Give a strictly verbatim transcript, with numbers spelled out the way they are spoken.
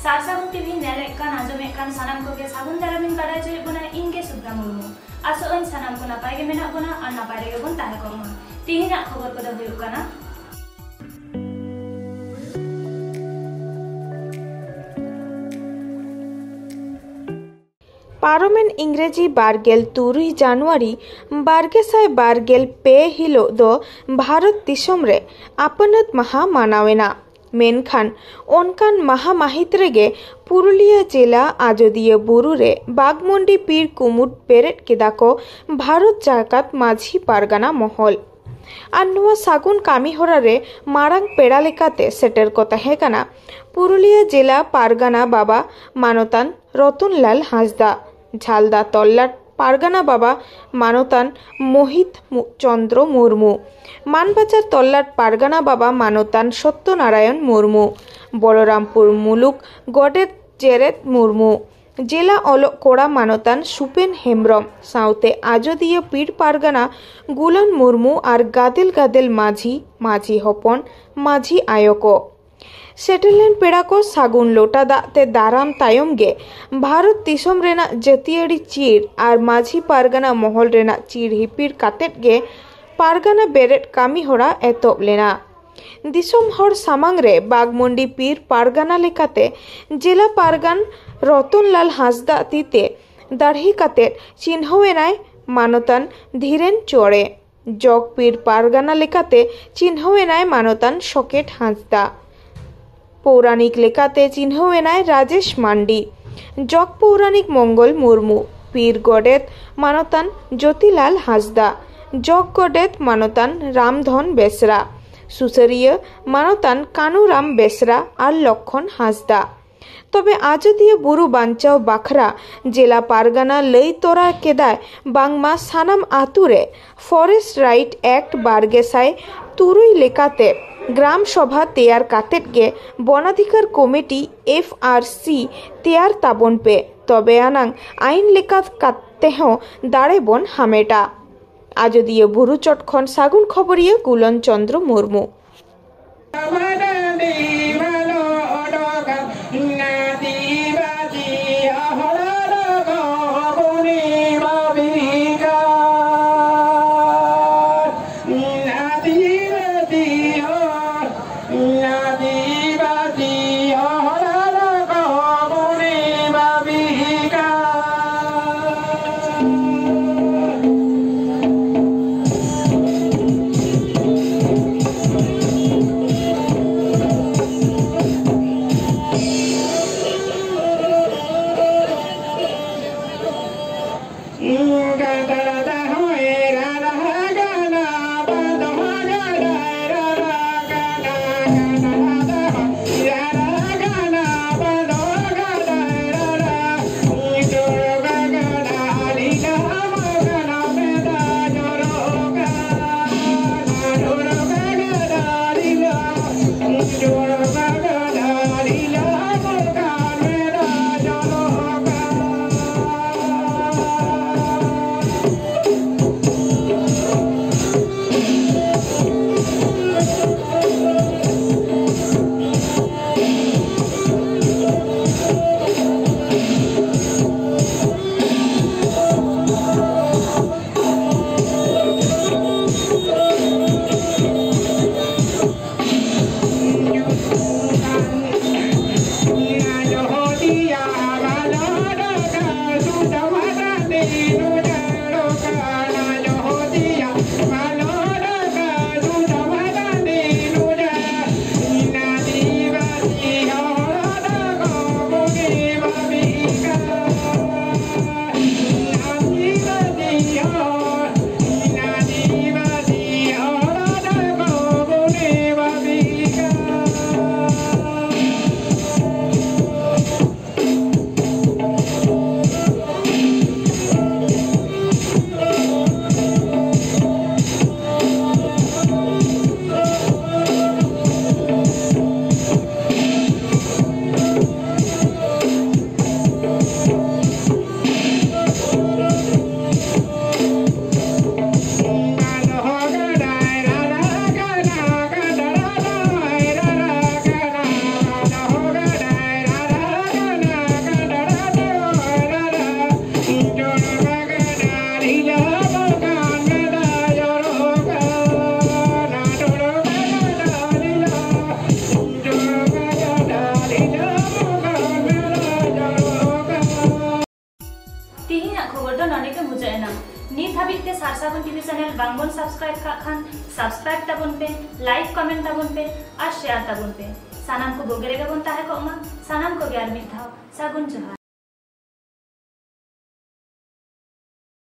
ᱥᱟᱨ ᱥᱟᱹᱜᱩᱱ ᱴᱤᱵᱷᱤ ᱧᱮᱞᱮᱫ ᱠᱟᱱ, ᱟᱸᱡᱚᱢᱮᱫ ᱠᱟᱱ ᱥᱟᱱᱟᱢ ᱠᱚᱜᱮ ᱥᱟᱹᱜᱩᱱ ᱫᱟᱨᱟᱢᱤᱧ ᱵᱟᱲᱟᱭ ᱦᱚᱪᱚᱭᱮᱫ ᱵᱚᱱᱟ, ᱤᱧ ᱜᱮ ᱥᱩᱵᱷᱟ ᱢᱩᱨᱢᱩ᱾ ᱟᱥᱚᱜ ᱟᱹᱧ ᱥᱟᱱᱟᱢ ᱠᱚ ᱱᱟᱯᱟᱭ ᱜᱮ ᱢᱮᱱᱟᱜ ᱵᱚᱱᱟ ᱟᱨ ᱱᱟᱯᱟᱭ ᱨᱮᱜᱮ ᱵᱚᱱ ᱛᱟᱦᱮᱸ ᱠᱚᱜ ᱢᱟ᱾ ᱛᱤᱦᱤᱧᱟᱜ ᱠᱷᱚᱵᱚᱨ ᱠᱚᱫᱚ ᱦᱩᱭᱩᱜ ᱠᱟᱱᱟ᱾ ᱯᱟᱨᱚᱢᱮᱱ ᱤᱝᱨᱮᱡᱤ ᱵᱟᱨᱜᱮᱞ ᱛᱩᱨᱩᱭ ᱡᱟᱱᱩᱣᱟᱨᱤ ᱵᱟᱨᱜᱮᱥᱟᱭ ᱵᱟᱨᱜᱮᱞ ᱯᱮ ᱦᱤᱞᱳᱜ ᱫᱚ ᱵᱷᱟᱨᱚᱛ ᱫᱤᱥᱚᱢ ᱨᱮ ᱟᱹᱯᱱᱟᱹᱛ ᱢᱟᱦᱟ ᱢᱟᱱᱟᱣ ᱮᱱᱟ᱾ ᱢᱮᱱᱠᱷᱟᱱ ᱚᱱᱠᱟᱱ ᱢᱟᱦᱟ ᱢᱟᱹᱦᱤᱛ ᱨᱮᱜᱮ ᱯᱩᱨᱩᱞᱤᱭᱟᱹ ᱡᱮᱞᱟ ᱟᱡᱚᱫᱤᱭᱟᱹ ᱵᱩᱨᱩ ᱨᱮ ᱵᱟᱜᱽᱢᱩᱱᱰᱤ ᱯᱤᱲ ᱠᱩᱢᱩᱴ ᱵᱮᱨᱮᱫ ᱠᱮᱫᱟ ᱠᱚ ᱵᱷᱟᱨᱚᱛ ᱡᱟᱠᱟᱛ ᱢᱟᱹᱡᱷᱤ ᱯᱟᱨᱜᱟᱱᱟ ᱢᱚᱦᱚᱞ᱾ ᱟᱨ ᱱᱚᱣᱟ ᱥᱟᱹᱜᱩᱱ ᱠᱟᱹᱢᱤ ᱦᱚᱨᱟ ᱨᱮ ᱢᱟᱨᱟᱝ ᱯᱮᱲᱟ ᱞᱮᱠᱟᱛᱮ ᱥᱮᱴᱮᱨ ᱠᱚ ᱛᱟᱦᱮᱸ ᱠᱟᱱᱟ ᱯᱩᱨᱩᱞᱤᱭᱟᱹ ᱡᱮᱞᱟ ᱯᱟᱨᱜᱟᱱᱟ ᱵᱟᱵᱟ ᱢᱟᱱᱚᱛᱟᱱ ᱨᱚᱛᱚᱱᱞᱟᱞ ᱦᱟᱸᱥᱫᱟ, ᱡᱷᱟᱞᱫᱟ ᱛᱚᱞᱞᱟᱴ ᱯᱟᱨᱜᱟᱱᱟ ᱵᱟᱵᱟ ᱢᱟᱱᱚᱛᱟᱱ ᱢᱳᱦᱤᱛ ᱢᱩ-, ᱪᱚᱱᱫᱨᱚ ᱢᱩᱨᱢᱩ, ᱢᱟᱱᱵᱟᱡᱟᱨ ᱛᱚᱞᱞᱟᱴ ᱯᱟᱨᱜᱟᱱᱟ ᱵᱟᱵᱟ ᱢᱟᱱᱚᱛᱟᱱ ᱥᱚᱛᱛᱚᱱᱟᱨᱟᱭᱚᱱ ᱢᱩᱨᱢᱩ, ᱵᱚᱞᱚᱨᱟᱢᱯᱩᱨ ᱢᱩᱞᱩᱠ ᱜᱚᱰᱮᱛ ᱡᱮᱨᱮᱫ ᱢᱩᱨᱢᱩ, ᱡᱮᱞᱟ ᱚᱞᱚᱜ ᱠᱚᱲᱟ ᱢᱟᱱᱚᱛᱟᱱ ᱥᱩᱯᱮᱱ ᱦᱮᱢᱵᱽᱨᱚᱢ ᱥᱟᱶᱛᱮ ᱟᱡᱚᱫᱤᱭᱟᱹ ᱯᱤᱲ ᱯᱟᱨᱜᱟᱱᱟ ᱜᱩᱞᱟᱱ ᱢᱩᱨᱢᱩ ᱟᱨ ᱜᱟᱫᱮᱞ ᱜᱟᱫᱮᱞ ᱢᱟᱹᱡᱷᱤ, ᱢᱟᱹᱡᱷᱤ ᱦᱚᱯᱚᱱ, ᱢᱟᱹᱡᱷᱤ ᱟᱭᱳ ᱠᱚ᱾ ᱥᱮᱴᱮᱨ ᱞᱮᱱ ᱯᱮᱲᱟ ᱠᱚ ᱥᱟᱹᱜᱩᱱ ᱞᱚᱴᱟ ᱫᱟᱜ ᱛᱮ ᱫᱟᱨᱟᱢ ᱛᱟᱭᱚᱢ ᱜᱮ ᱵᱷᱟᱨᱚᱛ ᱫᱤᱥᱚᱢ ᱨᱮᱱᱟᱜ ᱡᱟᱹᱛᱤᱭᱟᱹᱨᱤ ᱪᱤᱨ ᱟᱨ ᱢᱟᱹᱡᱷᱤ ᱯᱟᱨᱜᱟᱱᱟ ᱢᱚᱦᱚᱞ ᱨᱮᱱᱟᱜ ᱪᱤᱨ ᱦᱤᱯᱤᱲ ᱠᱟᱛᱮᱫ ᱜᱮ ᱯᱟᱨᱜᱟᱱᱟ ᱵᱮᱨᱮᱫ ᱠᱟᱹᱢᱤ ᱦᱚᱨᱟ ᱮᱛᱚᱦᱚᱵ ᱞᱮᱱᱟ᱾ ᱫᱤᱥᱚᱢ ᱦᱚᱲ ᱥᱟᱢᱟᱝ ᱨᱮ ᱵᱟᱜᱽᱢᱩᱱᱰᱤ ᱯᱤᱨ ᱯᱟᱨᱜᱟᱱᱟ ᱞᱮᱠᱟᱛᱮ ᱡᱮᱞᱟ ᱯᱟᱨᱜᱟᱱ ᱨᱚᱛᱚᱱᱞᱟᱞ ᱦᱟᱸᱥᱫᱟᱜ ᱛᱤ ᱛᱮ ᱫᱟᱲᱦᱤ ᱠᱟᱛᱮᱫ ᱪᱤᱱᱦᱟᱹᱣ ᱮᱱᱟᱭ ᱢᱟᱱᱚᱛᱟᱱ ᱫᱷᱤᱨᱮᱱ ᱪᱚᱲᱮ᱾ ᱡᱚᱜᱽ ᱯᱤᱲ ᱯᱟᱨᱜᱟᱱᱟ ᱞᱮᱠᱟᱛᱮ ᱪᱤᱱᱦᱟᱹᱣ ᱮᱱᱟᱭ ᱢᱟᱱᱚᱛᱟᱱ ᱥᱚᱠᱮᱴ ᱦᱟᱸᱥᱫᱟ᱾ ᱯᱳᱣᱨᱟᱱᱤᱠ ᱞᱮᱠᱟᱛᱮ ᱪᱤᱱᱦᱟᱹᱣ ᱮᱱᱟᱭ ᱨᱟᱡᱮᱥ ᱢᱟᱱᱰᱤ᱾ ᱡᱚᱜᱽ ᱯᱳᱣᱨᱟᱱᱤᱠ ᱢᱚᱝᱜᱚᱞ ᱢᱩᱨᱢᱩ, ᱯᱤᱨ ᱜᱚᱰᱮᱛ ᱢᱟᱱᱚᱛᱟᱱ ᱡᱳᱛᱤᱞᱟᱞ ᱦᱟᱸᱥᱫᱟ, ᱡᱚᱜᱽ ᱜᱚᱰᱮᱛ ᱢᱟᱱᱚᱛᱟᱱ ᱨᱟᱢᱫᱷᱚᱱ ᱵᱮᱥᱨᱟ, ᱥᱩᱥᱟᱹᱨᱤᱭᱟᱹ ᱢᱟᱱᱚᱛᱟᱱ ᱠᱟᱱᱩᱨᱟᱢ ᱵᱮᱥᱨᱟ ᱟᱨ ᱞᱚᱠᱷᱚᱱ ᱦᱟᱸᱥᱫᱟ᱾ ᱛᱚᱵᱮ ᱟᱡᱚᱫᱤᱭᱟᱹ ᱵᱩᱨᱩ ᱵᱟᱧᱪᱟᱣ ᱵᱟᱠᱷᱨᱟ ᱡᱮᱞᱟ ᱯᱟᱨᱜᱟᱱᱟ ᱞᱟᱹᱭ ᱛᱚᱨᱟ ᱠᱮᱫᱟᱭ ᱵᱟᱝᱢᱟ ᱥᱟᱱᱟᱢ ᱟᱛᱳ ᱨᱮ ᱯᱷᱚᱨᱮᱥᱴ ᱨᱟᱭᱤᱴ ᱮᱠᱴ ᱵᱟᱨᱜᱮᱥᱟᱭ ᱛᱩᱨᱩᱭ ᱞᱮᱠᱟᱛᱮ ᱜᱨᱟᱢ ᱥᱚᱵᱷᱟ ᱛᱮᱭᱟᱨ ᱠᱟᱛᱮᱫ ᱜᱮ ᱵᱚᱱᱟᱫᱷᱤᱠᱟᱨ ᱠᱚᱢᱤᱴᱤ, ᱮᱯᱷ ᱟᱨ ᱥᱤ, ᱛᱮᱭᱟᱨ ᱛᱟᱵᱚᱱ ᱯᱮ, ᱛᱚᱵᱮ ᱟᱱᱟᱝ ᱟᱭᱤᱱ ᱞᱮᱠᱟ ᱠᱟᱛᱮ ᱦᱚᱸ ᱫᱟᱲᱮ ᱵᱚᱱ ᱦᱟᱢᱮᱴᱟ᱾ ᱟᱡᱚᱫᱤᱭᱟᱹ ᱵᱩᱨᱩ ᱪᱚᱴ ᱠᱷᱚᱱ ᱥᱟᱹᱜᱩᱱ ᱠᱷᱚᱵᱚᱨᱤᱭᱟᱹ ᱜᱩᱞᱚᱱ ᱪᱚᱸᱫᱽᱨᱚ ᱢᱩᱨᱢᱩ᱾ ᱵᱟᱝᱵᱚᱱ subscribe ᱠᱟᱜ ᱠᱷᱟᱱ subscribe ᱛᱟᱵᱚᱱ ᱯᱮ, like comment ᱛᱟᱵᱚᱱ ᱯᱮ ᱟᱨ share ᱛᱟᱵᱚᱱ ᱯᱮ᱾ ᱥᱟᱱᱟᱢ ᱠᱚ ᱵᱩᱜᱤ ᱨᱮᱜᱮ ᱵᱚᱱ ᱛᱟᱦᱮᱸ ᱠᱚᱜ ᱢᱟ᱾ ᱥᱟᱱᱟᱢ ᱠᱚᱜᱮ ᱟᱨ ᱢᱤᱫ ᱫᱷᱟᱣ ᱥᱟᱹᱜᱩᱱ ᱡᱚᱦᱟᱨ᱾